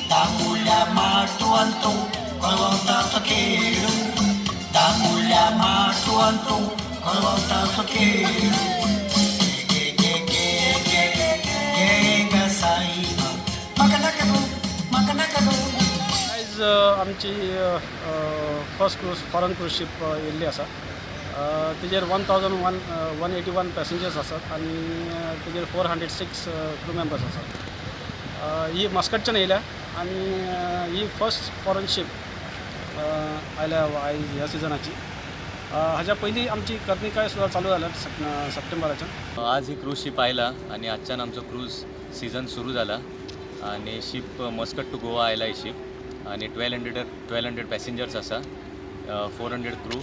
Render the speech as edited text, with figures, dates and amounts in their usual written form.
दामुल्या माटवांतो कळवताचो खेळू, दामुल्या माटवांतो कळवताचो खेळू. गे गे गे गे गे ग साईबा, म्हाका नाका गो, म्हाका नाका गो. आयज आमची first cruise, foreign cruise ship येयल्ली आसा. तेजेर 1181 पॅसेंजर्स आसात आनी तेजेर 406 क्रू मेंबर्स आसात. ही मस्कटच्यान येयल्या आनी ही फर्स्ट फॉरन शीप आयल्या आयज ह्या सिजनाची. हाज्या पयलीं आमची कर्निकाय सुद्दां चालू जाल्या सप्टेंबराच्यान. आज ही क्रूज शीप आयला आनी आजच्यान आमचो क्रूज सिजन सुरू जाला आनी शीप मस्कट टू गोवा आयला ही शीप आनी 1200 passengers आसा, 400 क्रू.